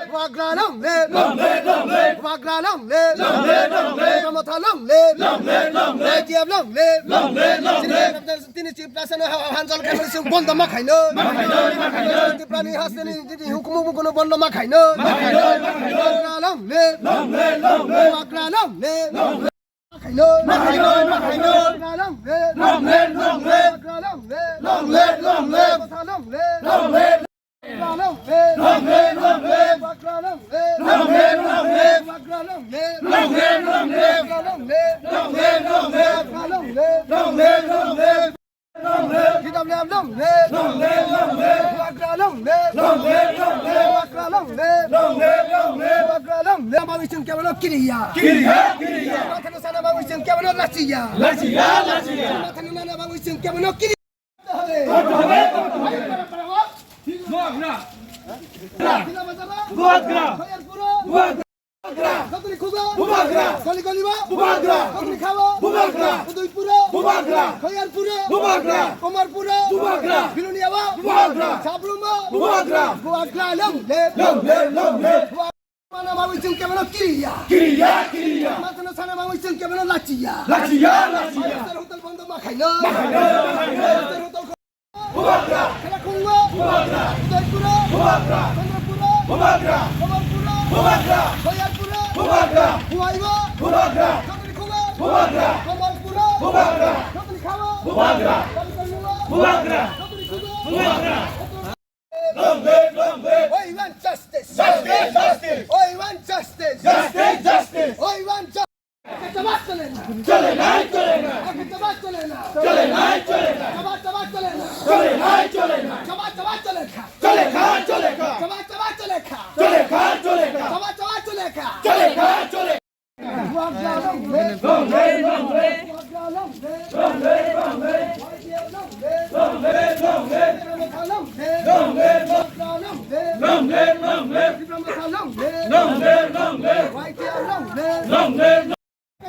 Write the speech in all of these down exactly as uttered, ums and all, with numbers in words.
Bubagra long live! Long live, long live! Bubagra long live! Long live, long live! Tipra Motha long live! Long live, long live! Y T F long live! Long live, long live! Chini Chief Minister, tini Chief Minister no ha-, hanjal khaimani sing bondo ma khaino. Ma khaino, ma khaino! Tipra ni hasteni tini hukumu bukuno bondo ma khaino. Ma khaino, ma khaino! Bubagra long live! Long live, long live! Bubagra long live! Long live! Khaino. Ma khaino, ma khaino. Long live, long live. Long live, long live. Long live, long live. Long live, long live. Long live, long live. Long live, long live. Long live, long live. Long live, long live. Long live, long live. Long live, long live. Long live! T W F long live! Long live, long live! Bubagra long live! Long live, long live! Bubagra long live! Long live, long live! Bubagra long live! Bagwi chwng kebono kiriya! Kiriya, kiriya! Mathano sana bagwi chwng kebono lachiya! Lachiya, lachiya! Mathano nana bagwi chwng kebono kiriya! Bubagra! Bubagra! Bubagra! Bubagra! Jotoni khugo. Bubagra! Goli goli bo. Bubagra! Jotoni khawo. Bubagra! Udaipuro. Bubagra! Khaiyarpuro. Bubagra! Komarpuro. Bubagra! Biluniyawo. Bubagra! Sabrumo. Bubagra! Bubagra long live. Long live, long live! Bubagra! Mana bagwi chwng kebono kiriya. Kiriya, kiriya! Mathano sana bagwi chwng kebono lachiya. Lachiya, lachiya! Hotel bondo ma khaino. Ma khaino, ma khaino! Hotel Bubagra! Khela khungma! Bubagra! Udaipura! Bubagra! Chandrapura! Bubagra! Kamalpura! Bubagra! Khaiyarpura! Bubagra! Huaiba! Bubagra! Jotoni khungma! Bubagra! Kamalpura! Bubagra! Jotoni khawa! Bubagra! Kamalpura! Bubagra! Jotoni khungma! Bubagra! Long live, long live! We want justice! Justice, justice! We want justice! Justice, justice! We want justice! চলে নাই, চলে না। চলে নাই, চলে না। চলে নাই, চলে না। চলে নাই, চলে না। চলে নাই, চলে না। চলে খা, চলে খা। চলে খা, চলে খা। চলে খা, চলে খা। Long live, long live. Long live, long live. Long live, long live. Long live, long live. Long live, long live. Long live, long live.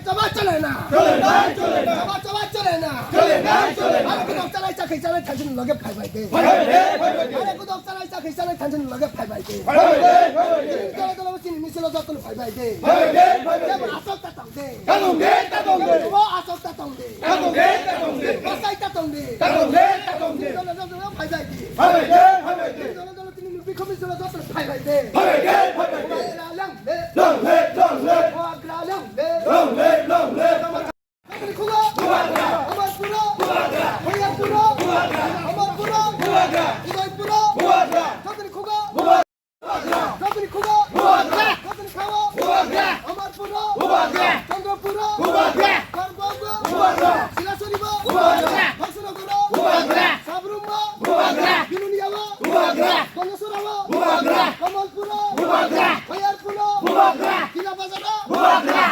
Chaba chale na. Chole nai, chole nai. Chaba chaba chale na. Chole nai, chole nai. Are kudok chalai chakhi chalai thansin loge phai bai de. Phai bai de, phai bai de. Are kudok chalai chakhi chalai thansin loge phai bai de. Phai bai de, phai bai de. Chini chole chole chini misilo jotun phai bai de. Phai bai de, phai bai de. Asok ta tong de. Ta tong de, ta tong de. Bo asok ta tong de. Ta tong de, ta tong de. Asai ta tong de. Ta tong de, ta tong de. Chole chole phai bai de. Phai bai de, phai bai de. Chole chole chini bikhumi chole jotun phai bai de. Phai bai de, phai bai de. Long live, long live. Long live, long live. Bubagra long live. Long live, long live. Jotoni khugo. Bubagra. Amarpura. Bubagra. Khaiyarpura. Bubagra. Amarpura. Bubagra. Udaipura. Bubagra. Jotoni khugo. Bubagra. Jotoni khugo. Bubagra. Jotoni khawo. Bubagra. Amarpura. Bubagra. Chandrapura. Bubagra. Kargongbo. Bubagra. Silasoribo. Bubagra. Bhasanagaro. Bubagra. Sabrumbo. Bubagra. Biluniyawo. Bubagra. Kondasorao. Bubagra. Kamalpuro. Bubagra. Khaiyarpuro. Bubagra. Kila Bazaro. Bubagra.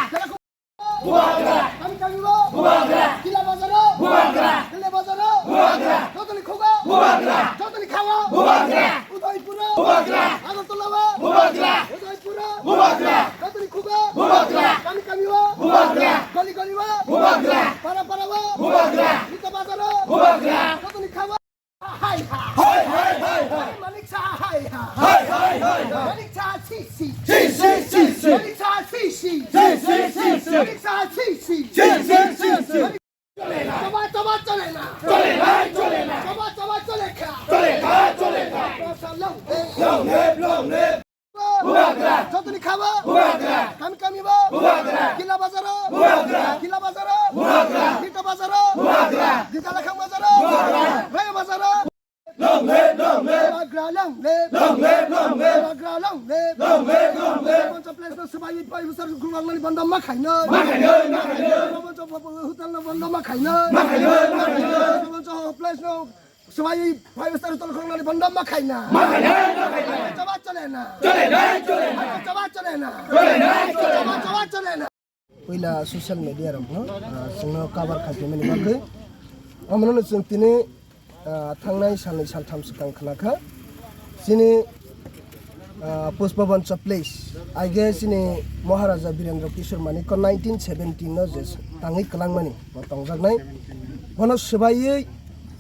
Bubagra! Kami kami bo! Bubagra! Kila Bazaro! Bubagra! Kila Bazaro! Bubagra! Jotoni khugo! Bubagra! Jotoni khawo! Bubagra! Udaipuro! Bubagra! Agartala bo! Bubagra! Udaipuro! Bubagra! Jotoni khugo! Bubagra! Kami kami bo! Bubagra! Goli goli bo! Bubagra! Para para bo! Bubagra! Nita Bazaro! Bubagra! Jotoni khawo! Hai ha. Hai, hai, hai, hai. Manik Saha hai ha. Hai, hai, hai, hai. Manik Saha si si. Si, si, si, si. Manik Saha si si. Si, si, si, si. Manik Saha si si. Si, si, si, si. Chaba, chaba, chole na. Chole nai, chole na. Chaba, chaba, chole kha. Chole kha, chole kha. Long live, long live. Bubagra! Jotoni khawo! Bubagra! Kami kami bo! Bubagra! Kila Bazaro! Bubagra! Kila Bazaro! Bubagra! Nita Bazaro! Bubagra! Ditalakhang Bazaro! Bubagra! Raya Bazaro! Long live, long live! Bubagra long live! Long live, long live! Bubagra long live! Long live, long live! Boncho place no swbai pai usar khulwang mani bondo ma khaino. Ma khaino, ma khaino. Boncho hotel no bondo ma khaino. Ma khaino, ma khaino. Boncho place no Swbai five star hotel khuluknani bondo ma khaina. Ma khaina, ma khaina. Chaba chole na. Chole nai, chole nai. Chaba chole na. Chole nai, chole nai. Chaba, chaba chole na. Puila social media rokno, ah, chwngno cover khaiphaimani bagwi. Omono chwng tini, ah, thangnai salnwi saltham swkang khna kha. Chini Ah, Pushpabhansha Place. Aige chini Maharaja Birendra Kishore Manikya nineteen seventeen no je tangwi kwlangmani bo tongjaknai. Bono swbaiwi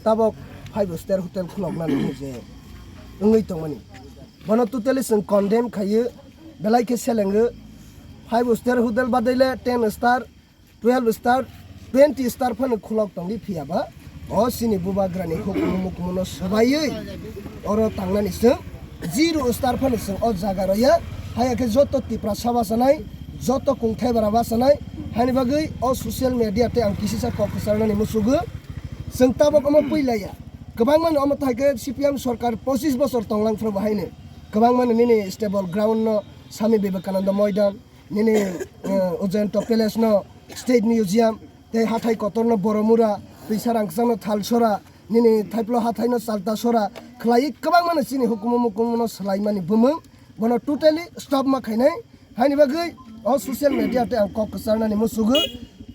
tabok five star hotel khuloknani je wngwi tongmani. Bono totally chwng condemn khaio, belai khe selengo. Five star hotel badai le ten star, twelve star, twenty star phano khulok tongdi phiya ba. O chini bubagrani hukumu mukumu no swbaiwi oro tangnani chwng zero star phano chwng o jaga roya. Haya khe joto Tiprasa basanai, joto kungthai bara basanai, hani bagwi o social media tei ang kisisa kok kwcharnani musugo. Chwng tabok omo puilaya. Kwbangma no omo thai khe C P M sorkar pochis bosor tonglang phuru bo haino. Kwbangma no nini stable ground no Swami Vivekananda Moidan, nini, eh, Ujjayanta Palace no, State Museum, tei hathai kotor no Boromura, twisa rangchak no Thalsora, nini thaiplo hathai no Chaltasora, khlai kwbangma no chini hukumu mukumu no swlaimani bumung, bono totally stop ma khainai, haini bagwi o social media tei ang kok kwcharnani musugo,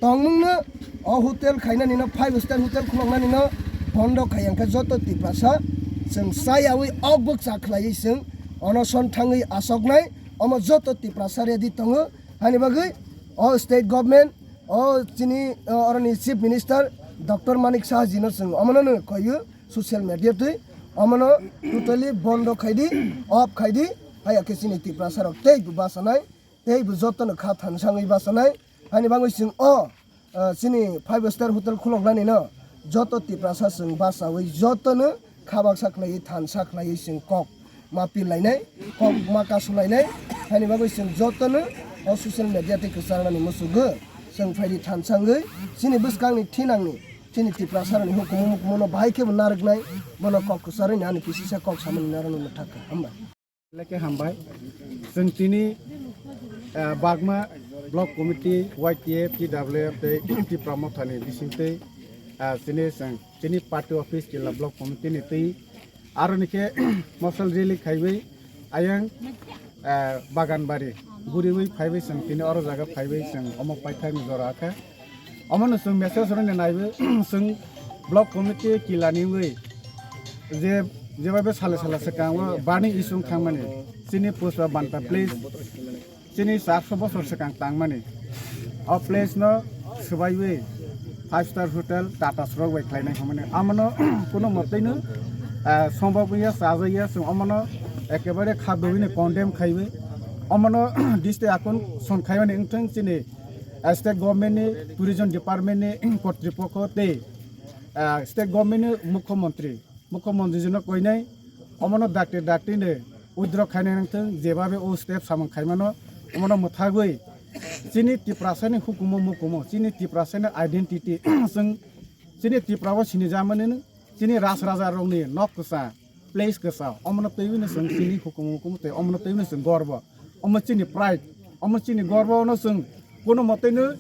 tongmung no o hotel khainani no five star hotel khuloknani no bondo khai ang khe joto Tiprasa chwng chayawi ok bwkcha khlaiwi chwng onoson thangwi asoknai, omo joto Tiprasa ready tongo. Hani bagwi o state government, o chini, o oroni chief minister Doctor Manik Saha jino chwng omono no koyo social media twi omono totally bondo khaidi, off khaidi, haya khe chini Tiprasa rok tei bo basanai, tei bo joto no kha thansangwi basanai. Hani bagwi chwng o, ah, chini five star hotel khuloknani no joto Tiprasa chwng basawi joto no kha baksa khlaiwi thansa khlaiwi chwng kok ma pilainai, kok ma kasulainai, haini bagwi chwng jotono o social media tei kwcharnani musugo chwng phaidi thansangwi chini bwskangni thinangni chini Tiprasarokni hukumu mukumu no bahai khebo narwknai, bono kok kwcharwini ani kisisa kok samani narwkno mwthakha. Hambai. Belai khe hambai. Chwng tini, eh, Bagma Block Committee, Y T F, T W F tei Tipra Mothani bisingtwi, ah, chini chwng chini party office Killa Block Committee ni twi aroni khe mosal rally khaiwi ayang, eh, Baganbari guriwi phaiwi chwng tini oro jaga phaiwi chwng omo paithakni jora khe. Omono chwng message rwna naiwi chwng Block Committee Killa ni wngwi je, jeba be sale sala swkango burning issue wng thangmani chini Pushpa Banta place. Chini charso bosor swkang tangmani. O place no swbaiwi five star hotel Tata srok bai khlainai hwnmani. Amono kuno mwtwino, ah, sombok wngya, chajak ya, chwng omono ekebare kha dowino condemn khaiwi. Omono district akon son khaimani wngthang chini, ah, state government ni, tourism department ni, kortripokho tei, ah, state government ni mukhyamantri. Mukhyamantri jino koinai, omono dakti dakti ni withdraw khainai wngthang, jebabe o step samung khaimano, omono mwthagwi chini Tiprasani hukumu mukumu, chini Tiprasani identity, chwng chini Tipra o sinijamani, chini ras raja rokni nok kwsa, place kwsa, omono twiwi no chwng chini hukumu mukumu tei omono twiwi no chwng gorbo. Omo chini pride, omo chini gorbo no chwng kuno mote no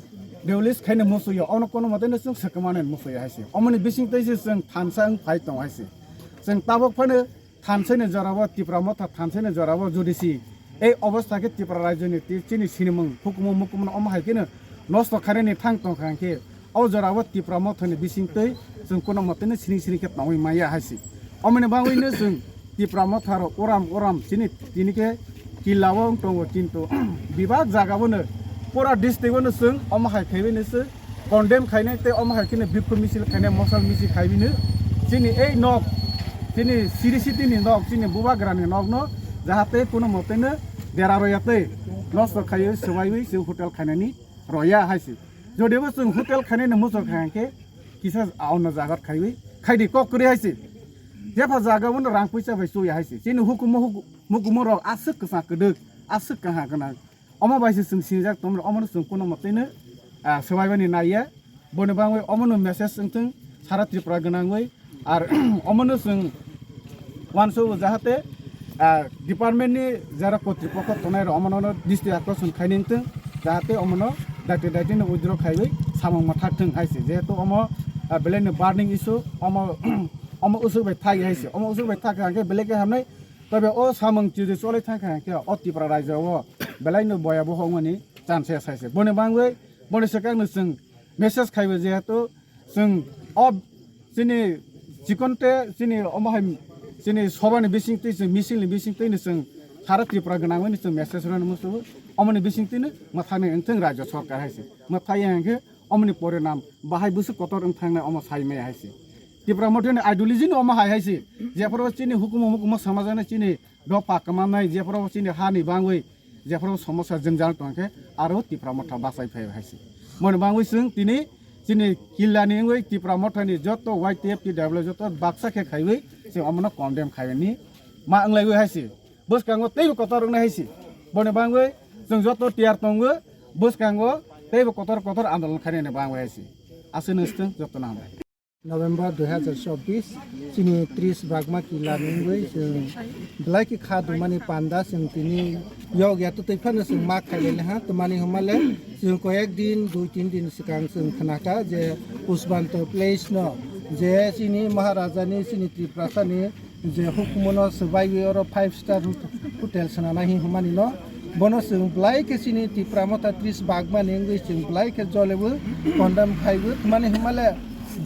release khaina musuya, ono kuno mote no chwng swkmani musuya hai se. Omoni bising tei se chwng thansa wng phai tong hai se. Chwng tabok phano thansa ni jora o Tipra Motha thansa ni jora o jodi si ei obostha khe Tipra rajyo ni ti-, chini sinimung hukumu mukumu no omo hai khe no nosto khainani thang tong kha khe O jora o Tipra Motha ni bising twi chwng kuno mote no siring siring khe tongwi maya hai se. Omoni bagwi no chwng Tipra Motha rok uram uram chini tini khe killa o wng tongo, kintu bebak jaga o no pura district o no chwng omo hai khaiwi no se condemn khainai tei omo hai kheno bikhuk misil khainai, mosal misil khaiwi no chini ei nok, chini siri siti ni nok, chini bubagra ni nok no jahate kuno mote no dera roya tei nosto khaiwi swbaiwi se hotel khainani roya hai se. Jodi bo chwng hotel khainani muchung kha hwnkhe kisa a-, ono jaga khaiwi khaidi kok kwrwi hai se. Jepha jaga bono rang puisa bai chuya hai se. Chini hukumu huku-, mukumu rok aswk kwchang kwdwk, aswk kaha gwnang. Omo bai se chwng sinijak tongmani, omono chwng kuno mwtwi no, ah, swbaibani naiya. Boni bagwi omono message wngthwng sara Tripura gwnangwi. Ar omono chwng uansukgo jahate, ah, department ni jara kotripokho tongnai rok omono district akoson khaini wngthwng, jahate omono daite daite no withdraw khaiwi samung mwthak thwng hai se. Jehetu omo, ah, belai no burning issue, omo, omo usuk bai thai hai se. Omo usuk bai thak kha hwnkhe belai khe hamnai. Tobe o samung chiri cholai thang kha hwnkhe o Tripura rajyo o belai no boya boho wngmani chance sai se. Boni bagwi, boni swkang no chwng message khaiwi jehetu chwng o chini chikonte chini omo hai chini sobani bisingtwi chwng misilni bisingtwi no chwng sara Tripura gwnangwi no chwng message rwna muchungo. Omoni bisingtwi no mwthangni wngthwng rajyo sorkar hai se. Mwthai ya hwnkhe omoni porinam bahai bwswk kotor wng thangnai omo sai maya hai se. Tripura Motha ni ideology no omo hai hai se. Jephuru chini hukumu mukumu samajani chini Dophang kwmanai jephru chini hani bangwi jephru somosa jwngjal tongkhe aro Tipra Motha bachai phai hai se. Moni bangwi chwng tini chini killa ni wngwi Tipra Motha ni joto Y T F T W joto baksa khe khaiwi chwng omono condemn khaini ma wnglaiwi hai se. Bwskango teibo kotor wngnai hai se. Boni bangwi chwng joto tiyar tongo, bwskango teibo kotor kotor andolon khainani bangwi hai se. Aswk no swtwng jotono hambai. November dui hazar chobbish chini tris bagma killa ni wngwi chwng belai khe kha dumani panda chwng tini yog ya twtwi phano chwng ma khailai ha twmani hwnmale chwng koyek din dui tin din swkang chwng khnakha je Pusbanto place no je chini Maharaja ni chini Tiprasa ni je hukumono swbaiwi oro five star hot-, hotel swnanai hin hwnmani no, bono chwng belai khe chini Tipra Motha tris bagmani wngwi chwng belai khe jolebo condemn khaibo. Mani hwnmale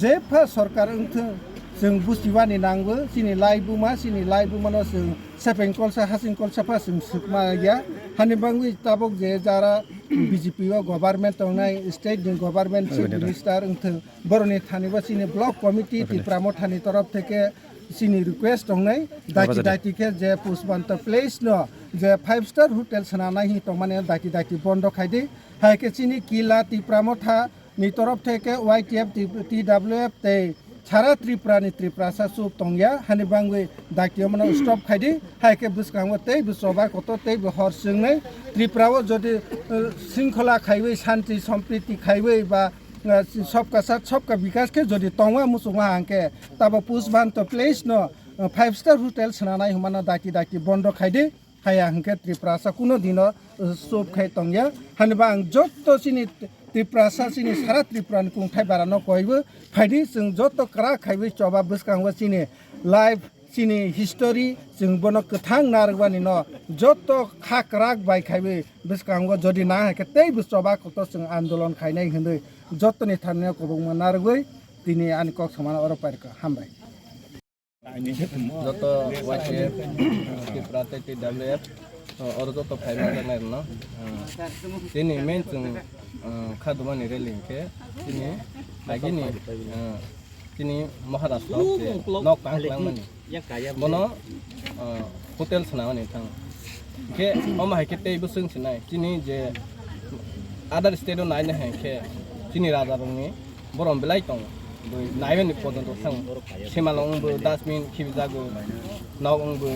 jepha sorkar wngthwng, chwng buchiwani nangbo chini lai buma, chini lai bumano chwng sepeng kolsa hasing kolsa pha chwng swkma ya. Hani bangwi tabuk je jara B J P o government tongnai, state ni government chief minister wngthwng, boroni thani bo chini block committee Tipra Motha ni torof theke chini request tongnai, daiti daiti khe je Pusbanto place no je five star hotel swnanai hi tongmani daiti daiti bondo khaidi, hai khe chini killa Tipra Motha ni torof theke Y T F, T W F tei sara Tripura ni Tiprasa chup tongya, hani bangwi daiti omano stop khaidi, hai khe bwskango tei bo choba kotor tei bo hor chwngnai Tripura o jodi, eh, sringkhola khaiwi, shanti sompriti khaiwi ba, eh, sobka sath sobka bikas khe jodi tongma muchungma hangkhe tabo Pusbanto place no, eh, five star hotel swnanai hwnmano daiti daiti bondo khaidi. Haya hwnkhe Tiprasa kuno dino, eh, chup khai tongya. Haniba ang jotto chini Tiprasa, chini sara Tripura ni kungthai bara no koibo phaidi, chwng jotto kwrak khaiwi choba bwskango chini life, chini history, chwng bono kwthang narwkbani no jotto kha kwrak bai khaiwi bwskango jodi na hai khe tei bo choba kotor chwng andolon khainai hwnwi jottoni thani no kwbangma narwgwi tini ani kok samano oro pairwkha. Hambai. Joto Y T F, Tripura tei T W F, oro joto phai manjaknai rwno. Chini main chwng, kha dumani rally hwnkhe chini agini, chini Maharashtra je nok kaham kwlangmani. Bono, hotel swnamani thang. Hwnkhe omo hai khe tei bwswng sinai. Chini je other state o naina hai khe chini raja rokni borom belai tongo. Bui naimani pojonto thang. Simalo wngbo dustbin khibijago. Nok wngbo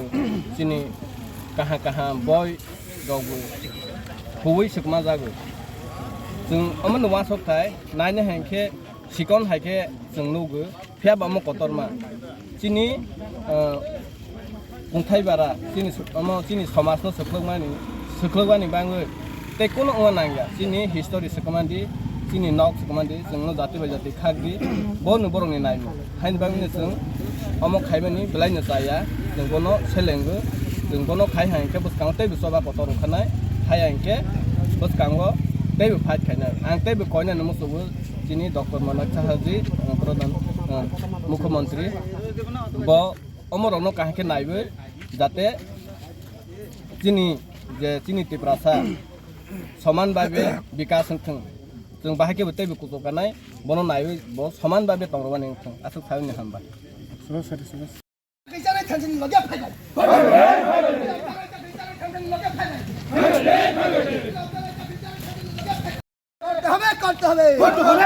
chini kaham kaham boi rokbo huwi swkma jago. Chwng omono uansuk thai naina hai khe sikon hai khe chwng nugo. Phiya ba omo kotorma. Chini, ah, kungthai bara, chini s-, omo chini somaj no swklwkmani, swklwkmani bangwi tei kuno wngna nangya. Chini history swkmandi, chini nok swkmandi, chwngno jati bai jati khakdi, bono borokni naimung. Haini bagwino chwng omo khaimani belaino chaya, chwng bono selengwi, chwng bono khai hai hwnkhe bwskango teibo choba kotor rwkhanai, hai hai hwnkhe bwskango teibo fight khainai. Ang teibo koinani muchungo, chini Doctor Manik Saha ji, uh, Pradhan, uh, Mukhyamantri, bo omorokno kaham khe naiwi, jate chini je chini Tiprasa soman bhabe bikas wngthwng, chwng bahai khe bo teibo kuchuk kanai, bono naiwi bo soman bhabe tongrwani wngthwng, aswk saui ni hambai. করতে হবে, করতে হবে।